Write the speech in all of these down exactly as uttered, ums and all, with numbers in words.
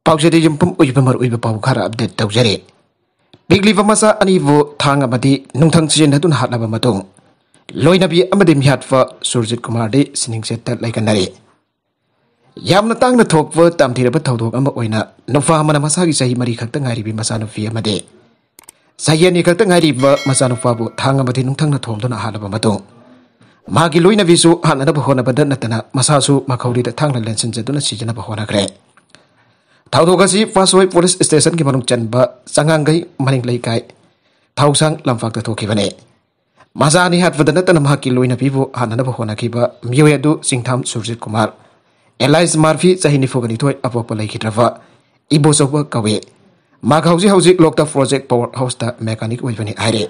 ꯄꯥꯎꯆꯦꯗ ꯌꯨꯝꯐꯝ ꯑꯣꯏꯕ ꯃꯔꯨꯑꯣꯏꯕ ꯄꯥꯎ ꯈꯔ ꯑꯞꯗꯦꯠ ꯇꯧꯖꯔꯤ꯫ ꯄꯤꯛꯂꯤꯕ ꯃꯆꯥ ꯑꯅꯤꯕꯨ ꯊꯥꯡ ꯑꯃꯗꯤ ꯅꯨꯡꯊꯪ ꯁꯤꯖꯤꯟꯅꯗꯨꯅ ꯍꯥꯠꯂꯕ ꯃꯇꯨꯡ, ꯂꯣꯏꯅꯕꯤ ꯑꯃꯗꯤ ꯃꯤꯍꯥꯠꯄ ꯁꯨꯔꯖꯤꯠ ꯀꯨꯃꯥꯔꯗꯤ ꯁꯤꯅꯤꯡꯆꯦꯠꯇ ꯂꯩꯀꯟꯅꯔꯤ꯫ ꯌꯥꯝꯅ ꯇꯥꯡꯅ ꯊꯣꯛꯄ ꯇꯝꯊꯤꯔꯕ ꯊꯧꯗꯣꯛ ꯑꯃ ꯑꯣꯏꯅ ꯅꯨꯄꯥ ꯑꯃꯅ ꯃꯁꯥꯒꯤ ꯆꯍꯤ ꯃꯔꯤ ꯈꯛꯇ ꯉꯥꯏꯔꯤꯕꯤ ꯃꯆꯥꯅꯨꯄꯤ ꯑꯃꯗꯤ ꯆꯍꯤ ꯑꯅꯤ ꯈꯛꯇ ꯉꯥꯏꯔꯤꯕ ꯃꯆꯥꯅꯨꯄꯥꯕꯨ ꯊꯥꯡ ꯑꯃꯗꯤ ꯅꯨꯡꯊꯪꯅ ꯊꯣꯝꯗꯨꯅ ꯍꯥꯠꯂꯕ ꯃꯇꯨꯡ, ꯃꯥꯒꯤ ꯂꯣꯏꯅꯕꯤꯁꯨ ꯍꯥꯠꯅꯅꯕ ꯍꯣꯠꯅꯕꯗ ꯅꯠꯇꯅ ꯃꯁꯥꯁꯨ ꯃꯈꯧꯔꯤꯗ ꯊꯥꯡꯅ ꯂꯦꯟꯁꯤꯟꯖꯗꯨꯅ ꯁꯤꯖꯅꯕ ꯍꯣꯠꯅꯈ꯭ꯔꯦ꯫ ꯊꯧꯗꯣꯛ ꯑꯁꯤ ꯄꯥꯠꯁꯣꯏ ꯄꯨꯂꯤꯁ ꯁ꯭ꯇꯦꯁꯟꯒꯤ ꯃꯅꯨꯡ ꯆꯟꯕ ꯆꯉꯥꯡꯒꯩ ꯃꯅꯤꯡ ꯂꯩꯀꯥꯏ ꯊꯧꯁꯥꯡ ꯂꯝꯄꯥꯛꯇ ꯊꯣꯛꯈꯤꯕꯅꯤ꯫ ꯃꯆꯥ ꯑꯅꯤ ꯍꯥꯠꯄꯗ ꯅꯠꯇꯅ ꯃꯍꯥꯛꯀꯤ ꯂꯣꯏꯅꯕꯤꯕꯨ ꯍꯥꯠꯅꯅꯕ ꯍꯣꯠꯅꯈꯤꯕ ꯃꯤꯑꯣꯏ ꯑꯗꯨ ꯆꯤꯡꯊꯥꯝ ꯁꯨꯔꯖꯤꯠ ꯀꯨꯃꯥꯔ, ꯑꯦꯂꯥꯏꯁ ꯃꯥꯔꯐꯤ, ꯆꯍꯤ ꯅꯤꯐꯨꯒ ꯅꯤꯊꯣꯏ, ꯑꯄꯣꯛꯄ ꯂꯩꯈꯤꯗ꯭ꯔꯕ ꯏꯕꯣꯆꯧꯕ ꯀꯧꯏ꯫ ꯃꯍꯥꯛ ꯍꯧꯖꯤꯛ ꯍꯧꯖꯤꯛ ꯂꯣꯛꯇꯥꯛ ꯄ꯭ꯔꯣꯖꯦꯛ ꯄꯋꯥꯔ ꯍꯥꯎꯁꯇ ꯃꯦꯀꯥꯅꯤꯛ ꯑꯣꯏꯕꯅꯤ ꯍꯥꯏꯔꯤ꯫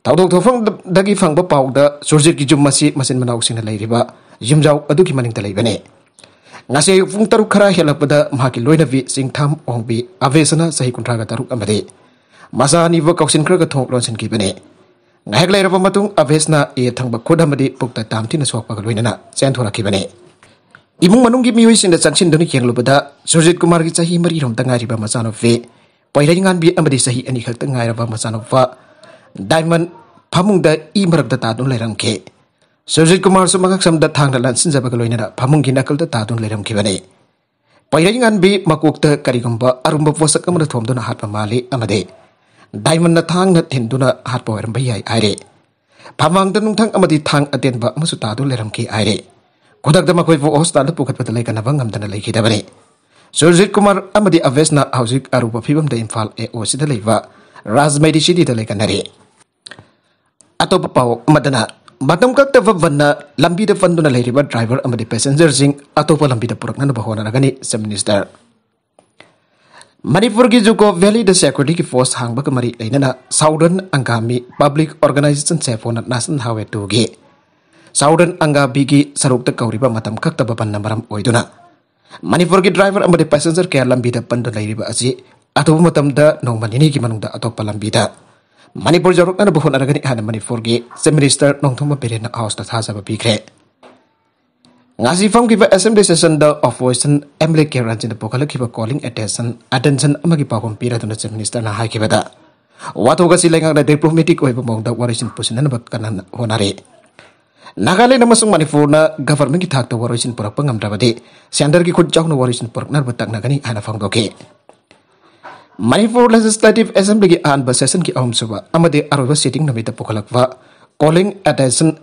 ꯊꯧꯗꯣꯛ ꯊꯣꯛꯐꯝꯗꯒꯤ ꯐꯪꯕ ꯄꯥꯎꯗ ꯁꯨꯔꯖꯤꯠꯀꯤ ꯌꯨꯝ ꯑꯁꯤ ꯃꯆꯤꯟ ꯃꯅꯥꯎꯁꯤꯡꯅ ꯂꯩꯔꯤꯕ ꯌꯨꯝꯖꯥꯎ ꯑꯗꯨꯒꯤ ꯃꯅꯤꯡꯗ ꯂꯩꯕꯅꯤ꯫ ꯉꯁꯤ ꯑꯌꯨꯛ ꯄꯨꯡ ꯇꯔꯨꯛ ꯈꯔ ꯍꯦꯜꯂꯛꯄꯗ ꯃꯍꯥꯛꯀꯤ ꯂꯣꯏꯅꯕꯤ ꯆꯤꯡꯊꯥꯝ ꯑꯣꯡꯕꯤ ꯑꯕꯦꯁꯅ ꯆꯍꯤ ꯀꯨꯟꯊ꯭ꯔꯥꯒ ꯇꯔꯨꯛ ꯑꯃꯗꯤ ꯃꯆꯥ ꯑꯅꯤꯕꯨ ꯀꯧꯁꯤꯟꯈ꯭ꯔꯒ ꯊꯣꯡ ꯂꯣꯟꯁꯤꯟꯈꯤꯕꯅꯤ꯫ ꯉꯥꯏꯍꯥꯛ ꯂꯩꯔꯕ ꯃꯇꯨꯡ ꯑꯕꯦꯁꯅ ꯑꯦ ꯊꯪꯕ ꯈꯨꯠ ꯑꯃꯗꯤ ꯄꯨꯛꯇ ꯇꯥꯝ ꯊꯤꯅ ꯁꯣꯛꯄꯒ ꯂꯣꯏꯅꯅ ꯆꯦꯟꯊꯣꯔꯛꯈꯤꯕꯅꯤ꯫ ꯏꯃꯨꯡ ꯃꯅꯨꯡꯒꯤ ꯃꯤꯑꯣꯏꯁꯤꯡꯅ ꯆꯪꯁꯤꯟꯗꯨꯅ ꯌꯦꯡꯂꯨꯕꯗ ꯁꯨꯔꯖꯤꯠ ꯀꯨꯃꯥꯔꯒꯤ ꯆꯍꯤ ꯃꯔꯤꯔꯣꯝꯗ ꯉꯥꯏꯔꯤꯕ ꯃꯆꯥꯅꯨꯄꯤ ꯄꯣꯏꯔꯩꯉꯥꯟꯕꯤ ꯑꯃꯗꯤ ꯆꯍꯤ ꯑꯅꯤ ꯈꯛꯇ ꯉꯥꯏꯔꯕ ꯃꯆꯥꯅꯨꯄꯥ ꯗꯥꯏꯃꯟ ꯐꯃꯨꯡꯗ ꯏ ꯃꯔꯛꯇ ꯇꯥꯗꯨꯅ ꯂꯩꯔꯝꯈꯤ꯫ ꯁꯨꯔꯖꯤꯠ ꯀꯨꯃꯥꯔꯁꯨ ꯃꯉꯛꯁꯝꯗ ꯊꯥꯡꯅ ꯂꯥꯟꯁꯤꯟꯖꯕꯒ ꯂꯣꯏꯅꯅ ꯐꯃꯨꯡꯒꯤ ꯅꯥꯀꯜꯗ ꯇꯥꯗꯨꯅ ꯂꯩꯔꯝꯈꯤꯕꯅꯤ꯫ ꯄꯣꯏꯔꯩꯉꯥꯟꯕꯤ ꯃꯀꯣꯛꯇ ꯀꯔꯤꯒꯨꯝꯕ ꯑꯔꯨꯝꯕ ꯄꯣꯠꯁꯛ ꯑꯃꯅ ꯊꯣꯝꯗꯨꯅ ꯍꯥꯠꯄ ꯃꯥꯜꯂꯤ ꯑꯃꯗꯤ ꯗꯥꯏꯃꯟꯅ ꯊꯥꯡꯅ ꯊꯤꯟꯗꯨꯅ ꯍꯥꯠꯄ ꯑꯣꯏꯔꯝꯕ ꯌꯥꯏ ꯍꯥꯏꯔꯤ꯫ ꯐꯃꯥꯡꯗ ꯅꯨꯡꯊꯪ ꯑꯃꯗꯤ ꯊꯥꯡ ꯑꯇꯦꯟꯕ ꯑꯃꯁꯨ ꯇꯥꯗꯨꯅ ꯂꯩꯔꯝꯈꯤ ꯍꯥꯏꯔꯤ꯫ ꯈꯨꯗꯛꯇ ꯃꯈꯣꯏꯕꯨ ꯍꯣꯁꯄꯤꯇꯥꯜꯗ ꯄꯨꯈꯠꯄꯗ ꯂꯩꯀꯟꯅꯕ ꯉꯝꯗꯅ ꯂꯩꯈꯤꯗꯕꯅꯤ꯫ ꯁꯨꯔꯖꯤꯠ ꯀꯨꯃꯥꯔ ꯑꯃꯗꯤ ꯑꯕꯦꯁꯅ ꯍꯧꯖꯤꯛ ꯑꯔꯨꯕ ꯐꯤꯕꯝꯗ ꯏꯝꯐꯥꯜ ꯑꯦ ꯑꯣ ꯁꯤꯗ ꯂꯩꯕ ꯔꯥꯖ ꯃꯦꯗꯤ ꯁꯤꯇꯤꯗ ꯂꯩꯀꯟꯅꯔꯤ꯫ ꯑꯇꯣꯞꯄ ꯄꯥꯎ ꯑꯃꯗꯅ, ꯃꯇꯝ ꯀꯛꯇꯕ ꯕꯟꯅ ꯂꯝꯕꯤꯗ ꯄꯟꯗꯨꯅ ꯂꯩꯔꯤꯕ ꯗ꯭ꯔꯥꯏꯚꯔ ꯑꯃꯗꯤ ꯄꯦꯁꯦꯟꯖꯔꯁꯤꯡ ꯑꯇꯣꯞꯄ ꯂꯝꯕꯤꯗ ꯄꯨꯔꯛꯅꯅꯕ ꯍꯣꯠꯅꯔꯒꯅꯤ, ꯆꯤꯐ ꯃꯤꯅꯤꯁꯇꯔ꯫ ꯃꯅꯤꯄꯨꯔꯒꯤ ꯖꯨꯀꯣ ꯚꯦꯂꯤꯗ ꯁꯦꯀ꯭ꯌꯨꯔꯤꯇꯤꯒꯤ ꯄꯣꯁ ꯍꯥꯡꯕꯒ ꯃꯔꯤ ꯂꯩꯅꯅ ꯁꯥꯎꯗꯔꯟ ꯑꯪꯒꯥꯃꯤ ꯄꯕ꯭ꯂꯤꯛ ꯑꯣꯔꯒꯅꯥꯏꯖꯦꯁꯟ ꯁꯦꯐꯣꯅ ꯅꯦꯁꯅꯦꯜ ꯍꯥꯏꯋꯦ ꯇꯨꯒꯤ ꯁꯥꯎꯗꯔꯟ ꯑꯪꯒꯥꯕꯤꯒꯤ ꯁꯔꯨꯛꯇ ꯀꯧꯔꯤꯕ ꯃꯇꯝ ꯀꯛꯇꯕ ꯕꯟꯅ ꯃꯔꯝ ꯑꯣꯏꯗꯨꯅ ꯃꯅꯤꯄꯨꯔꯒꯤ ꯗ꯭ꯔꯥꯏꯚꯔ ꯑꯃꯗꯤ ꯄꯦꯁꯦꯟꯖꯔ ꯀꯌꯥ ꯂꯝꯕꯤꯗ ꯄꯟꯗꯨꯅ ꯂꯩꯔꯤꯕ ꯑꯁꯤ ꯑꯊꯨꯕ ꯃꯇꯝꯗ ꯅꯣꯡꯃ ꯅꯤꯅꯤꯒꯤ ꯃꯅꯨꯡꯗ ꯑꯇꯣꯞꯄ ꯂꯝꯕꯤꯗ ꯃꯅꯤꯄꯨꯔ ꯌꯧꯔꯛꯅꯅꯕ ꯍꯣꯠꯅꯔꯒꯅꯤ ꯍꯥꯏꯅ ꯃꯅꯤꯄꯨꯔꯒꯤ ꯆꯤꯐ ꯃꯤꯅꯤꯁꯇꯔ ꯅꯣꯡꯊꯣꯝꯕꯝ ꯕꯤꯔꯦꯟꯅ ꯍꯥꯎꯁꯇ ꯊꯥꯖꯕ ꯄꯤꯈ꯭ꯔꯦ꯫ ꯉꯁꯤ ꯐꯝꯈꯤꯕ assembly sessionꯗ opposition MLA K Ranjitꯅ ꯄꯨꯈꯠꯂꯛꯈꯤꯕ calling attention, attention ꯑꯃꯒꯤ ꯄꯥꯎꯈꯨꯝ ꯄꯤꯔꯗꯨꯅ Chief Ministerꯅ ꯍꯥꯏꯈꯤꯕꯗ, ꯋꯥꯊꯣꯛ ꯑꯁꯤ ꯂꯩꯉꯥꯛꯅ diplomatic ꯑꯣꯏꯕ ꯃꯑꯣꯡꯗ ꯋꯥꯔꯣꯏꯁꯤꯟ ꯄꯨꯁꯤꯟꯅꯅꯕ ꯀꯟꯅ ꯍꯣꯠꯅꯔꯤ꯫ ꯅꯥꯒꯥꯂꯦꯟ ꯑꯃꯁꯨꯡ ꯃꯅꯤꯄꯨꯔꯅ governmentꯀꯤ ꯊꯥꯛꯇ ꯋꯥꯔꯣꯏꯁꯤꯟ ꯄꯨꯔꯛꯄ ꯉꯝꯗ꯭ꯔꯕꯗꯤ centreꯒꯤ ꯈꯨꯠ ꯌꯥꯎꯅ ꯋꯥꯔꯣꯏꯁꯤꯟ ꯄꯨꯔꯛꯅꯕ ꯇꯛꯅꯒꯅꯤ ꯍꯥꯏꯅ ꯐꯣꯡꯗꯣꯛꯈꯤ꯫ ꯃꯅꯤꯄꯨꯔ Legislative Assemblyꯒꯤ ꯑꯍꯥꯟꯕ sessionꯒꯤ ꯑꯍꯨꯝꯁꯨꯕ ꯑꯃꯗꯤ ꯑꯔꯣꯏꯕ sitting ꯅꯨꯃꯤꯠꯇ ꯄꯨꯈꯠꯂꯛꯄ calling attention,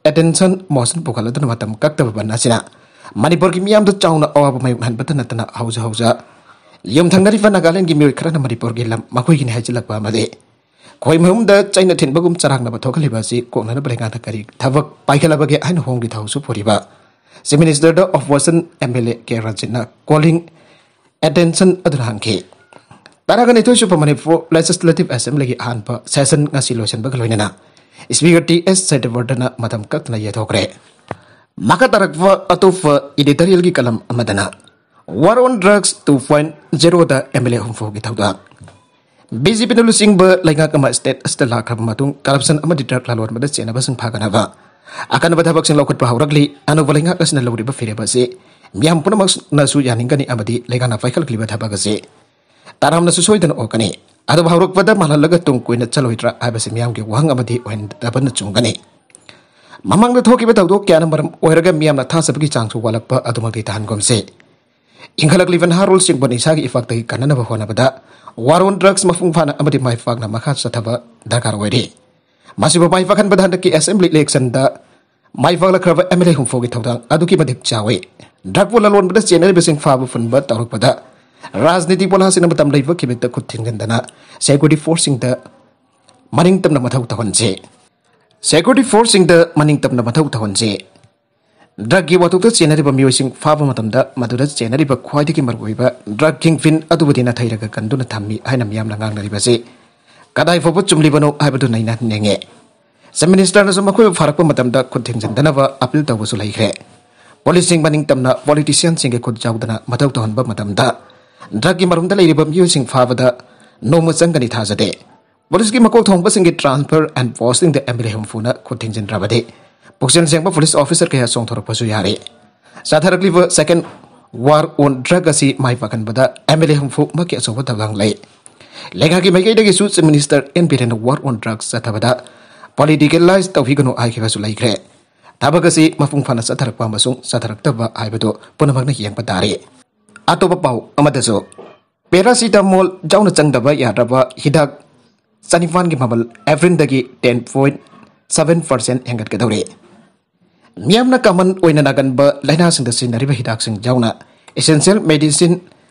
attention motion ꯄꯨꯈꯠꯂꯗꯨꯅ ꯃꯇꯝ ꯀꯛꯇꯕ ꯕꯟ ꯑꯁꯤꯅ ꯃꯅꯤꯄꯨꯔꯒꯤ ꯃꯤꯌꯥꯝꯗ ꯆꯥꯎꯅ ꯑꯋꯥꯕ ꯃꯥꯌꯣꯛꯅꯍꯟꯕꯇ ꯅꯠꯇꯅ ꯍꯧꯖ ꯍꯧꯖ ꯌꯨꯝꯊꯪꯅꯔꯤꯕ ꯅꯥꯒꯥꯂꯦꯟꯒꯤ ꯃꯤꯑꯣꯏ ꯈꯔꯅ ꯃꯅꯤꯄꯨꯔꯒꯤ ꯂꯝ ꯃꯈꯣꯏꯒꯤꯅꯤ ꯍꯥꯏꯖꯤꯜꯂꯛꯄ ꯑꯃꯗꯤ ꯈꯣꯏ ꯃꯌꯨꯝꯗ ꯆꯩꯅ ꯊꯤꯟꯕꯒꯨꯝ ꯆꯔꯥꯡꯅꯕ ꯊꯣꯛꯍꯜꯂꯤꯕ ꯑꯁꯤ ꯀꯣꯛꯅꯅꯕ ꯂꯩꯉꯥꯛꯅ ꯀꯔꯤ ꯊꯕꯛ ꯄꯥꯏꯈꯠꯂꯕꯒꯦ ꯍꯥꯏꯅ ꯍꯣꯡꯒꯤ ꯊꯧꯁꯨ ꯄꯨꯔꯤꯕ Chief Ministerꯗ opposition MLA K Ranjitꯅ calling attention ꯑꯗꯨꯅ ꯍꯪꯈꯤ꯫ ꯇꯔꯥꯒ ꯅꯤꯊꯣꯏ ꯁꯨꯕ ꯃꯅꯤꯄꯨꯔ Legislative Assemblyꯒꯤ ꯑꯍꯥꯟꯕ session ꯉꯁꯤ ꯂꯣꯏꯁꯤꯟꯕꯒ ꯂꯣꯏꯅꯅ Speaker T S ꯁꯇ꯭ꯌꯕ꯭ꯔꯇꯅ ꯃꯇꯝ ꯀꯛꯇꯅ ꯌꯩꯊꯣꯛꯈ꯭ꯔꯦ꯫ ꯃꯈꯥ ꯇꯥꯔꯛꯄ ꯑꯇꯣꯞꯄ editorialꯒꯤ column ꯑꯃꯗꯅ War on Drugs two point zeroꯗ MLA ꯍꯨꯝꯐꯨꯒꯤ ꯊꯧꯗꯥꯡ꯫ BJPꯅ ꯂꯨꯆꯤꯡꯕ ꯂꯩꯉꯥꯛ ꯑꯃ state ꯑꯁꯤꯗ ꯂꯥꯛꯈ꯭ꯔꯕ ꯃꯇꯨꯡ corruption ꯑꯃꯗꯤ drug ꯂꯂꯣꯟꯕꯗ ꯆꯦꯟꯅꯕꯁꯤꯡ ꯐꯥꯒꯅꯕ ꯑꯀꯟꯕ ꯊꯕꯛꯁꯤꯡ ꯂꯧꯈꯠꯄ ꯍꯧꯔꯛꯂꯤ꯫ ꯑꯅꯧꯕ ꯂꯩꯉꯥꯛ ꯑꯁꯤꯅ ꯂꯧꯔꯤꯕ ꯐꯤꯔꯦꯞ ꯑꯁꯤ ꯃꯤꯌꯥꯝ ꯄꯨꯝꯅꯃꯛꯅꯁꯨ ꯌꯥꯅꯤꯡꯒꯅꯤ ꯑꯃꯗꯤ ꯂꯩꯉꯥꯛꯅ ꯄꯥꯏꯈꯠꯂꯛꯂꯤꯕ ꯊꯕꯛ ꯑꯁꯤ ꯇꯔꯥꯝꯅꯁꯨ ꯁꯣꯏꯗꯅ ꯑꯣꯛꯀꯅꯤ꯫ ꯑꯗꯨꯕꯨ ꯍꯧꯔꯛꯄꯗ ꯃꯥꯜꯍꯜꯂꯒ ꯇꯨꯡ ꯀꯣꯏꯅ ꯆꯠꯂꯣꯏꯗ꯭ꯔꯥ ꯍꯥꯏꯕꯁꯤ ꯃꯤꯌꯥꯝꯒꯤ ꯋꯥꯍꯪ ꯑꯃꯗꯤ ꯑꯣꯏꯍꯟꯗꯕꯅ ꯆꯨꯝꯒꯅꯤ꯫ ꯃꯃꯥꯡꯗ ꯊꯣꯛꯈꯤꯕ ꯊꯧꯗꯣꯛ ꯀꯌꯥꯅ ꯃꯔꯝ ꯑꯣꯏꯔꯒ ꯃꯤꯌꯥꯝꯅ ꯊꯥꯖꯕꯒꯤ ꯆꯥꯡꯁꯨ ꯋꯥꯠꯂꯛꯄ ꯑꯗꯨꯃꯛꯇꯤ ꯇꯥꯍꯟꯒꯨꯝꯁꯤ꯫ ꯏꯟꯈꯠꯂꯛꯂꯤꯕ ꯅꯍꯥꯔꯣꯜꯁꯤꯡꯕꯨ ꯅꯤꯁꯥꯒꯤ ꯏꯐꯥꯛꯇꯒꯤ ꯀꯟꯅꯅꯕ ꯍꯣꯠꯅꯕꯗ War on Drugs ꯃꯄꯨꯡ ꯐꯥꯅ ꯑꯃꯗꯤ ꯃꯥꯏ ꯄꯥꯛꯅ ꯃꯈꯥ ꯆꯠꯊꯕ ꯗꯔꯀꯥꯔ ꯑꯣꯏꯔꯤ꯫ ꯃꯁꯤꯕꯨ ꯃꯥꯏ ꯄꯥꯛꯍꯟꯕꯗ ꯍꯟꯗꯛꯀꯤ assembly electionꯗ ꯃꯥꯏ ꯄꯥꯛꯂꯛꯈ꯭ꯔꯕ MLA ꯍꯨꯝꯐꯨꯒꯤ ꯊꯧꯗꯥꯡ ꯑꯗꯨꯛꯀꯤ ꯃꯇꯤꯛ ꯆꯥꯎꯏ꯫ Drugꯄꯨ ꯂꯂꯣꯟꯕꯗ ꯆꯦꯟꯅꯔꯤꯕꯁꯤꯡ ꯐꯥꯕ ꯐꯨꯟꯕ ꯇꯧꯔꯛꯄꯗ ꯔꯥꯖꯅꯤꯇꯤ ꯄꯣꯂꯥꯁꯤꯡꯅ ꯃꯇꯝ ꯂꯩꯕ ꯈꯤꯕꯤꯛꯇ ꯈꯨꯠ ꯊꯤꯡꯖꯤꯟꯗꯅ security forceꯁꯤꯡꯗ ꯃꯅꯤꯡ ꯇꯝꯅ ꯃꯊꯧ ꯇꯧꯍꯟꯁꯤ꯫ Security forceꯁꯤꯡꯗ ꯃꯅꯤꯡ ꯇꯝꯅ ꯃꯊꯧ ꯇꯧꯍꯟꯁꯤ꯫ Drugꯀꯤ ꯋꯥꯊꯣꯛꯇ ꯆꯦꯟꯅꯔꯤꯕ ꯃꯤꯑꯣꯏꯁꯤꯡ ꯐꯥꯕ ꯃꯇꯝꯗ ꯃꯗꯨꯗ ꯆꯦꯟꯅꯔꯤꯕ ꯈ꯭ꯋꯥꯏꯗꯒꯤ ꯃꯔꯨꯑꯣꯏꯕ drug kingpin ꯑꯗꯨꯕꯨꯗꯤ ꯅꯥꯊꯩꯔꯒ ꯀꯟꯗꯨꯅ ꯊꯝꯃꯤ ꯍꯥꯏꯅ ꯃꯤꯌꯥꯝꯅ ꯉꯥꯡꯅꯔꯤꯕꯁꯤ ꯀꯗꯥꯏ ꯐꯥꯎꯕ ꯆꯨꯝꯂꯤꯕꯅꯣ ꯍꯥꯏꯕꯗꯨ ꯅꯩꯅꯍꯟꯅꯤꯡꯉꯤ꯫ Chief Ministerꯅꯁꯨ ꯃꯈꯣꯏꯕꯨ ꯐꯥꯔꯛꯄ ꯃꯇꯝꯗ ꯈꯨꯠ ꯊꯤꯡꯖꯤꯟꯗꯅꯕ appeal ꯇꯧꯕꯁꯨ ꯂꯩꯈ꯭ꯔꯦ꯫ Policeꯁꯤꯡ ꯃꯅꯤꯡ ꯇꯝꯅ politicianꯁꯤꯡꯒꯤ ꯈꯨꯠ ꯌꯥꯎꯗꯅ ꯃꯊꯧ ꯇꯧꯍꯟꯕ ꯃꯇꯝꯗ drugꯀꯤ ꯃꯔꯨꯝꯗ ꯂꯩꯔꯤꯕ ꯃꯤꯑꯣꯏꯁꯤꯡ ꯐꯥꯕꯗ ꯅꯣꯡꯃ ꯆꯪꯒꯅꯤ ꯊꯥꯖꯗꯦ꯫ Policeꯀꯤ ꯃꯀꯣꯛ ꯊꯣꯡꯕꯁꯤꯡꯒꯤ transfer and postingꯗ MLA ꯍꯨꯝꯐꯨꯅ ꯈꯨꯠ ꯊꯤꯡꯖꯤꯟꯗ꯭ꯔꯕꯗꯤ ꯄꯨꯛꯆꯦꯜ ꯁꯦꯡꯕ ꯄꯨꯂꯤꯁ ꯑꯣꯐꯤꯁꯥꯔ ꯀꯌꯥ ꯆꯣꯡꯊꯣꯔꯛꯄꯁꯨ ꯌꯥꯔꯦ꯫ ꯆꯠꯊꯔꯛꯂꯤꯕ ꯁꯦꯀꯦꯟ ꯋꯥꯔ ꯑꯣꯟ ꯗ꯭ꯔꯒ ꯑꯁꯤ ꯃꯥꯏ ꯄꯥꯛꯍꯟꯕꯗ ꯑꯦꯝ ꯑꯦꯜ ꯑꯦ ꯍꯨꯝꯐꯨꯃꯛꯀꯤ ꯑꯆꯧꯕ ꯊꯧꯗꯥꯡ ꯂꯩ꯫ ꯂꯩꯉꯥꯛꯀꯤ ꯃꯥꯏꯀꯩꯗꯒꯤꯁꯨ ꯆꯤꯐ ꯃꯤꯅꯤꯁꯇꯔ ꯑꯦꯟ ꯕꯤꯔꯦꯟꯅ ꯋꯥꯔ ꯑꯣꯟ ꯗ꯭ꯔꯒ ꯆꯠꯊꯕꯗ ꯄꯣꯂꯤꯇꯤꯀꯦꯂꯥꯏꯁ ꯇꯧꯈꯤꯒꯅꯨ ꯍꯥꯏꯈꯤꯕꯁꯨ ꯂꯩꯈ꯭ꯔꯦ꯫ ꯊꯕꯛ ꯑꯁꯤ ꯃꯄꯨꯡ ꯐꯥꯅ ꯆꯠꯊꯔꯛꯄ ꯑꯃꯁꯨꯡ ꯆꯠꯊꯔꯛꯇꯕ ꯍꯥꯏꯕꯗꯨ ꯄꯨꯝꯅꯃꯛꯅ ꯌꯦꯡꯕ ꯇꯥꯔꯦ꯫ ꯑꯇꯣꯞꯄ ꯄꯥꯎ ꯑꯃꯗꯁꯨ, ꯄꯦꯔꯥꯁꯤꯇꯥꯃꯣꯜ ꯌꯥꯎꯅ ꯆꯪꯗꯕ ꯌꯥꯗ꯭ꯔꯕ ꯍꯤꯗꯥꯛ ꯆꯅꯤꯄꯥꯟꯒꯤ ꯃꯃꯜ ꯑꯦꯄ꯭ꯔꯤꯜꯗꯒꯤ ten point seven percent ꯍꯦꯟꯒꯠꯀꯗꯧꯔꯤ꯫ ꯃꯤꯌꯥꯝꯅ ꯀꯃꯟ ꯑꯣꯏꯅ ꯅꯥꯒꯟꯕ ꯂꯥꯏꯅꯥꯁꯤꯡꯗ ꯁꯤꯖꯤꯟꯅꯔꯤꯕ ꯍꯤꯗꯥꯛꯁꯤꯡ ꯌꯥꯎꯅ essential medicine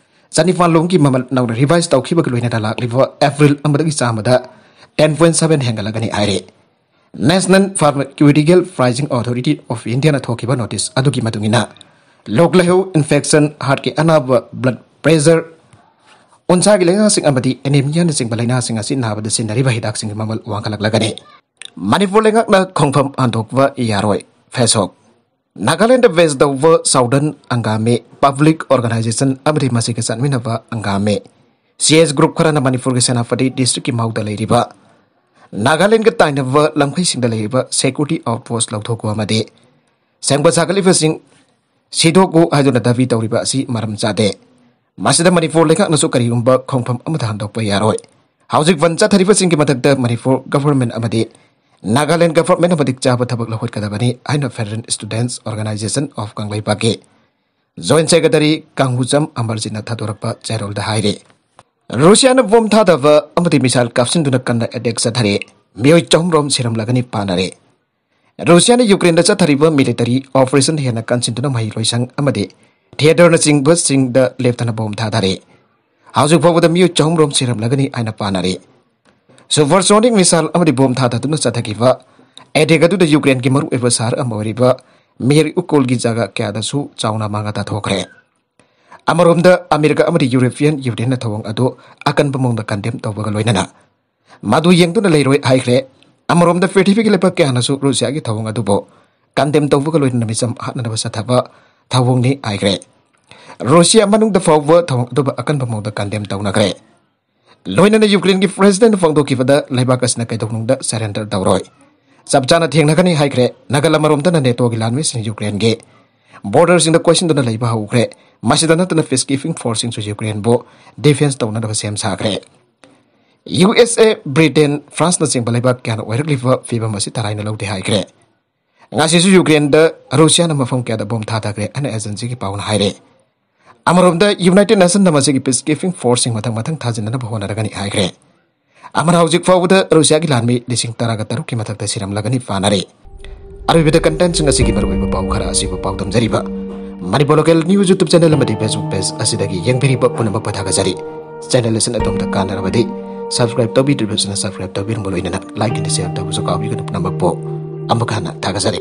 ꯆꯅꯤꯄꯥꯟ ꯂꯣꯝꯒꯤ ꯃꯃꯜ ꯅꯧꯅ ꯔꯤꯚꯥꯏꯁ ꯇꯧꯈꯤꯕꯒ ꯂꯣꯏꯅꯅ ꯂꯥꯛꯂꯤꯕ ꯑꯦꯄ꯭ꯔꯤꯜ ꯑꯃꯗꯒꯤ ꯆꯥꯝꯃꯗ ten point seven ꯍꯦꯟꯒꯠꯂꯒꯅꯤ ꯍꯥꯏꯔꯦ꯫ National Pharmaceutical Pricing Authority of Indiaꯅ ꯊꯣꯛꯈꯤꯕ ꯅꯣꯇꯤꯁ ꯑꯗꯨꯒꯤ ꯃꯇꯨꯡ ꯏꯟꯅ, ꯂꯣꯛ ꯂꯥꯏꯍꯧ, ꯏꯟꯐꯦꯛꯁꯟ, ꯍꯥꯔꯠꯀꯤ ꯑꯅꯥꯕ, ꯕ꯭ꯂꯗ ꯄ꯭ꯔꯦꯁꯔ, ꯎꯟꯁꯥꯒꯤ ꯂꯥꯏꯅꯥꯁꯤꯡ ꯑꯃꯗꯤ ꯑꯦꯅꯦꯃꯤꯌꯥꯅꯆꯤꯡꯕ ꯂꯥꯏꯅꯥꯁꯤꯡ ꯑꯁꯤ ꯅꯥꯕꯗ ꯁꯤꯖꯤꯟꯅꯔꯤꯕ ꯍꯤꯗꯥꯛꯁꯤꯡꯒꯤ ꯃꯃꯜ ꯋꯥꯡꯈꯠꯂꯛꯂꯒꯅꯤ꯫ ꯃꯅꯤꯄꯨꯔ ꯂꯩꯉꯥꯛꯅ ꯈꯣꯡꯐꯝ ꯍꯟꯗꯣꯛꯄ ꯌꯥꯔꯣꯏ꯫ ꯐꯦꯁꯣꯛ꯫ ꯅꯥꯒꯥꯂꯦꯟꯗ ꯕꯦꯖ ꯇꯧꯕ ꯁꯥꯎꯗꯔꯟ ꯑꯪꯒꯥꯃꯤ ꯄꯕ꯭ꯂꯤꯛ ꯑꯣꯔꯒꯅꯥꯏꯖꯦꯁꯟ ꯑꯃꯗꯤ ꯃꯁꯤꯒ ꯆꯠꯃꯤꯟꯅꯕ ꯑꯪꯒꯥꯃꯤ ꯁꯤ ꯑꯦꯁ ꯒ꯭ꯔꯨꯞ ꯈꯔꯅ ꯃꯅꯤꯄꯨꯔꯒꯤ ꯁꯦꯅꯥꯄꯇꯤ ꯗꯤꯁꯇ꯭ꯔꯤꯛꯀꯤ ꯃꯥꯎꯗ ꯂꯩꯔꯤꯕ ꯅꯥꯒꯥꯂꯦꯟꯗꯒ ꯇꯥꯏꯅꯕ ꯂꯝꯈꯩꯁꯤꯡꯗ ꯂꯩꯔꯤꯕ ꯁꯦꯀ꯭ꯌꯨꯔꯤꯇꯤ ꯑꯥꯎꯠꯄꯣꯁ ꯂꯧꯊꯣꯛꯄ ꯑꯃꯗꯤ ꯁꯦꯡꯕ ꯁꯥꯒꯠꯂꯤꯕꯁꯤꯡ ꯁꯤꯗꯣꯛꯎ ꯍꯥꯏꯗꯨꯅ ꯗꯥꯕꯤ ꯇꯧꯔꯤꯕ ꯑꯁꯤ ꯃꯔꯝ ꯆꯥꯗꯦ꯫ ꯃꯁꯤꯗ ꯃꯅꯤꯄꯨꯔ ꯂꯩꯉꯥꯛꯅꯁꯨ ꯀꯔꯤꯒꯨꯝꯕ ꯈꯣꯡꯐꯝ ꯑꯃꯠꯇ ꯍꯟꯗꯣꯛꯄ ꯌꯥꯔꯣꯏ꯫ ꯍꯧꯖꯤꯛ ꯕꯟ ꯆꯠꯊꯔꯤꯕꯁꯤꯡꯒꯤ ꯃꯊꯛꯇ ꯃꯅꯤꯄꯨꯔ ꯒꯚꯔꯟꯃꯦꯟꯠ ꯑꯃꯗꯤ ꯅꯥꯒꯥꯂꯦꯟꯗ ꯒꯚꯔꯟꯃꯦꯟꯠꯅ ꯃꯇꯤꯛ ꯆꯥꯕ ꯊꯕꯛ ꯂꯧꯈꯠꯀꯗꯕꯅꯤ ꯍꯥꯏꯅ Federal Students Organisation of ꯀꯪꯂꯩꯄꯥꯛꯀꯤ ꯖꯣꯏꯟꯠ ꯁꯦꯀ꯭ꯔꯦꯇꯔꯤ ꯀꯥꯡꯍꯨꯆꯝ ꯑꯃꯔꯖꯤꯠꯅ ꯊꯥꯗꯣꯔꯛꯄ ꯆꯦꯔꯣꯜꯗ ꯍꯥꯏꯔꯤ꯫ ꯔꯨꯁꯤꯌꯥꯅ ꯕꯣꯝ ꯊꯥꯗꯕ ꯑꯃꯗꯤ ꯃꯤꯁꯥꯏꯜ ꯀꯥꯞꯁꯤꯟꯗꯨꯅ ꯀꯟꯅ ꯑꯦꯇꯦꯛ ꯆꯠꯊꯔꯤ꯫ ꯃꯤꯑꯣꯏ ꯆꯍꯨꯝ ꯔꯣꯝ ꯁꯤꯔꯝꯂꯒꯅꯤ ꯄꯥꯅꯔꯦ꯫ ꯔꯨꯁꯤꯌꯥꯅ ꯌꯨꯀ꯭ꯔꯦꯟꯗ ꯆꯠꯊꯔꯤꯕ ꯃꯤꯂꯤꯇꯔꯤ ꯑꯣꯄꯔꯦꯁꯟ ꯍꯦꯟꯅ ꯀꯟꯁꯤꯟꯗꯨꯅ ꯃꯍꯩ ꯂꯣꯏꯁꯪ ꯑꯃꯗꯤ ꯊꯤꯌꯦꯇꯔꯅꯆꯤꯡꯕꯁꯤꯡꯗ ꯂꯦꯞꯇꯅ ꯕꯣꯝ ꯊꯥꯗꯔꯦ꯫ ꯍꯧꯖꯤꯛ ꯐꯥꯎꯕꯗ ꯃꯤꯑꯣꯏ ꯆꯍꯨꯝ ꯔꯣꯝ ꯁꯤꯔꯝꯂꯒꯅꯤ ꯍꯥꯏꯅ ꯄꯥꯅꯔꯦ꯫ ꯁꯨꯄꯔꯁꯣꯅꯤꯛ ꯃꯤꯁꯥꯏꯜ ꯑꯃꯗꯤ ꯕꯣꯝ ꯊꯥꯗꯗꯨꯅ ꯆꯠꯊꯈꯤꯕ ꯑꯦꯇꯦꯛ ꯑꯗꯨꯗ ꯌꯨꯀ꯭ꯔꯦꯟꯒꯤ ꯃꯔꯨꯑꯣꯏꯕ ꯁꯍꯔ ꯑꯃ ꯑꯣꯏꯔꯤꯕ ꯃꯦꯔꯤꯎꯄꯣꯜꯒꯤ ꯖꯒꯥ ꯀꯌꯥꯗꯁꯨ ꯆꯥꯎꯅ ꯑꯃꯥꯡ ꯑꯇꯥ ꯊꯣꯛꯈ꯭ꯔꯦ꯫ ꯑꯃꯔꯣꯝꯗ ꯑꯃꯦꯔꯤꯀꯥ ꯑꯃꯗꯤ ꯌꯨꯔꯣꯄꯤꯌꯟ ꯌꯨꯅꯤꯌꯟꯅ ꯊꯧꯑꯣꯡ ꯑꯗꯨ ꯑꯀꯟꯕ ꯃꯑꯣꯡꯗ ꯀꯟꯗꯦꯝ ꯇꯧꯕꯒ ꯂꯣꯏꯅꯅ ꯃꯗꯨ ꯌꯦꯡꯗꯨꯅ ꯂꯩꯔꯣꯏ ꯍꯥꯏꯈ꯭ꯔꯦ꯫ ꯑꯃꯔꯣꯝꯗ ꯄ꯭ꯔꯤꯊꯤꯕꯤꯒꯤ ꯂꯩꯕꯥꯛ ꯀꯌꯥꯅꯁꯨ ꯔꯨꯁꯤꯌꯥꯒꯤ ꯊꯧꯑꯣꯡ ꯑꯗꯨꯕꯨ ꯀꯟꯗꯦꯝ ꯇꯧꯕꯒ ꯂꯣꯏꯅꯅ ꯃꯤꯆꯝ ꯍꯥꯠꯅꯅꯕ ꯆꯠꯊꯕ ꯊꯧꯑꯣꯡꯅꯤ ꯍꯥꯏꯈ꯭ꯔꯦ꯫ ꯔꯨꯁꯤꯌꯥ ꯃꯅꯨꯡꯗ ꯐꯥꯎꯕ ꯊꯧꯑꯣꯡ ꯑꯗꯨꯕꯨ ꯑꯀꯟꯕ ꯃꯑꯣꯡꯗ ꯀꯟꯗꯦꯝ ꯇꯧꯅꯈ꯭ꯔꯦ꯫ ꯂꯣꯏꯅꯅ ꯌꯨꯀ꯭ꯔꯦꯟꯒꯤ ꯄ꯭ꯔꯦꯁꯤꯗꯦꯟꯠ ꯐꯣꯡꯗꯣꯛꯈꯤꯕꯗ ꯂꯩꯕꯥꯛ ꯑꯁꯤꯅ ꯀꯩꯗꯧꯅꯨꯡꯗ ꯁꯔꯦꯟꯗꯔ ꯇꯧꯔꯣꯏ꯫ ꯆꯞ ꯆꯥꯅ ꯊꯦꯡꯅꯒꯅꯤ ꯍꯥꯏꯈ꯭ꯔꯦ꯫ ꯅꯥꯒꯜ ꯑꯃꯔꯣꯝꯗꯅ ꯅꯦꯇꯣꯒꯤ ꯂꯥꯟꯃꯤꯁꯤꯡ ꯌꯨꯀ꯭ꯔꯦꯟꯒꯤ ꯕꯣꯔꯗꯔꯁꯤꯡꯗ ꯀꯣꯏꯁꯤꯟꯗꯨꯅ ꯂꯩꯕ ꯍꯧꯈ꯭ꯔꯦ꯫ ꯃꯁꯤꯗ ꯅꯠꯇꯅ ꯄꯤꯁ ꯀꯤꯄꯤꯡ ꯐꯣꯔꯁꯁꯤꯡꯁꯨ ꯌꯨꯀ꯭ꯔꯦꯟꯕꯨ ꯗꯤꯐꯦꯟꯁ ꯇꯧꯅꯅꯕ ꯁꯦꯝ ꯁꯥꯈ꯭ꯔꯦ꯫ ꯌꯨ ꯑꯦꯁ ꯑꯦ, ꯕ꯭ꯔꯤꯇꯦꯟ, ꯐ꯭ꯔꯥꯟꯁꯅꯆꯤꯡꯕ ꯂꯩꯕꯥꯛ ꯀꯌꯥꯅ ꯑꯣꯏꯔꯛꯂꯤꯕ ꯐꯤꯕꯝ ꯑꯁꯤ ꯇꯔꯥꯏꯅ ꯂꯧꯗꯦ ꯍꯥꯏꯈ꯭ꯔꯦ꯫ ꯉꯁꯤꯁꯨ ꯌꯨꯀ꯭ꯔꯦꯟꯗ ꯔꯨꯁꯤꯌꯥꯅ ꯃꯐꯝ ꯀꯌꯥꯗ ꯕꯣꯝ ꯊꯥꯊꯈ꯭ꯔꯦ ꯍꯥꯏꯅ ꯑꯦꯖꯦꯟꯁꯤꯒꯤ ꯄꯥꯎꯅ ꯍꯥꯏꯔꯦ꯫ ꯑꯃꯔꯣꯝꯗ ꯌꯨꯅꯥꯏꯇꯦꯗ ꯅꯦꯁꯟꯅ ꯃꯁꯤꯒꯤ ꯄꯤꯁ ꯀꯤꯄꯤꯡ ꯐꯣꯔꯁꯁꯤꯡ ꯃꯊꯪ ꯃꯊꯪ ꯊꯥꯖꯤꯟꯅꯅꯕ ꯍꯣꯠꯅꯔꯒꯅꯤ ꯍꯥꯏꯈ꯭ꯔꯦ꯫ ꯑꯃꯅ ꯍꯧꯖꯤꯛ ꯐꯥꯎꯕꯗ ꯔꯨꯁꯤꯌꯥꯒꯤ ꯂꯥꯟꯃꯤ ꯂꯤꯁꯤꯡ ꯇꯔꯥꯒ ꯇꯔꯨꯛꯀꯤ ꯃꯊꯛꯇ ꯁꯤꯔꯝꯂꯒꯅꯤ ꯄꯥꯅꯔꯦ꯫ ꯑꯔꯣꯏꯕꯗ ꯀꯟꯇꯦꯟꯁꯤꯡ ꯑꯁꯤꯒꯤ ꯃꯔꯨꯑꯣꯏꯕ ꯄꯥꯎ ꯈꯔ ꯑꯁꯤꯕꯨ ꯄꯥꯎꯗꯝꯖꯔꯤꯕ Manipur local news YouTube channel ꯑꯃꯗꯤ ꯐꯦꯁꯕꯨꯛ ꯄꯦꯖ ꯑꯁꯤꯗꯒꯤ ꯌꯦꯡꯕꯤꯔꯤꯕ ꯄꯨꯝꯅꯃꯛꯄꯨ ꯊꯥꯒꯠꯆꯔꯤ꯫ ꯆꯦꯅꯦꯜ ꯑꯁꯤꯅ ꯑꯗꯣꯝꯗ ꯀꯥꯟꯅꯔꯕꯗꯤ ꯁꯕꯁꯀ꯭ꯔꯥꯏꯕ ꯇꯧꯕꯤꯗ꯭ꯔꯤꯕꯁꯤꯅ ꯁꯕꯁꯀ꯭ꯔꯥꯏꯕ ꯇꯧꯕꯤꯔꯝꯕ ꯂꯣꯏꯅꯅ ꯂꯥꯏꯛ ꯑꯃꯗꯤ ꯁꯤꯌꯔ ꯇꯧꯕꯁꯨ ꯀꯥꯎꯕꯤꯒꯅꯨ꯫ ꯄꯨꯝꯅꯃꯛꯄꯨ ꯑꯃꯨꯛ ꯍꯟꯅ ꯊꯥꯒꯠꯆꯔꯤ꯫